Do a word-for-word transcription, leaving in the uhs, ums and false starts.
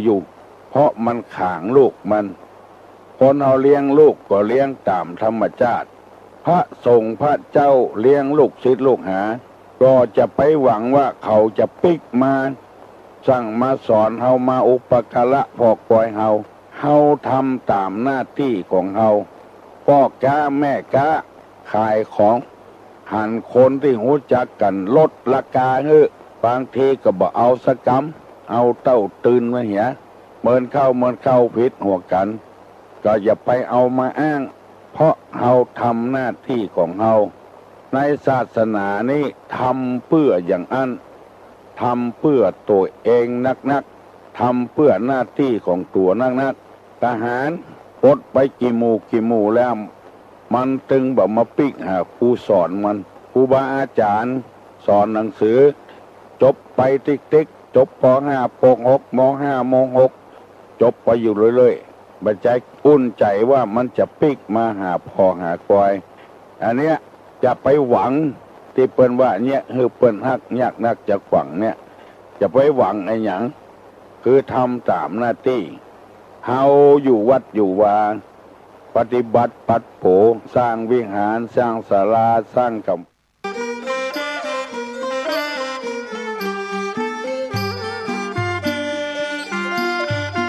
อยู่ เพราะมันขางลูกมัน คนเฮาเลี้ยงลูกก็เลี้ยงต๋ามธรรมจาติ พระสงฆ์พระเจ้าเลี้ยงลูกศิษย์ลูกหา ก็จะไปหวังว่าเขาจะปิ๊กมาสั่งมาสอนเฮา มาอุปการะผ่อคอยเฮา เฮาทำต๋ามหน้าตี้ของเฮา ป้อก๊าแม่ก๊า ขายของ หันคนตี้ฮู้จักกั๋นลดราคาหื้อ บางทีก็บ่เอาสักกำ เอาเต้าตื่นมาเหีย เหมือนเข้าเหมือนเข้าผิดหัวกั๋น ก็อย่าไปเอามาอ้าง เพราะเฮาทำหน้าตี้ของเฮา ในศาสนานี้ทำเปื้ออย่างอั้น ทำเปื้อตั๋วเองนักๆ ทำเปื้อหน้าตี้ของตั๋วนักๆ ทหารปลดไปกี่หมู่กี่หมู่แล้ว มันตึงบ่มาปิ๊กหาครูสอนมัน ครูบาอาจ๋ารย์สอนหนังสือ จบไปติ๊กๆ จบ ป.ห้า ป.หก ม.ห้า ม.หก จบไปอยู่เรื่อยๆ บ่ใจ้อุ่นใจ๋ว่ามันจะปิ๊กมาหาผ่อหาคอย อันเนี้ยจะไปหวังตี้เปิ้นว่าเนี่ย หื้อเปิ้นฮักยากนักจะขวังเนี่ย จะไปหวังอะหยัง คือทำต๋ามหน้าตี้ เฮาอยู่วัดอยู่วา ปฏิบัติปัดโผ สร้างวิหาร สร้างศาลา สร้างกำ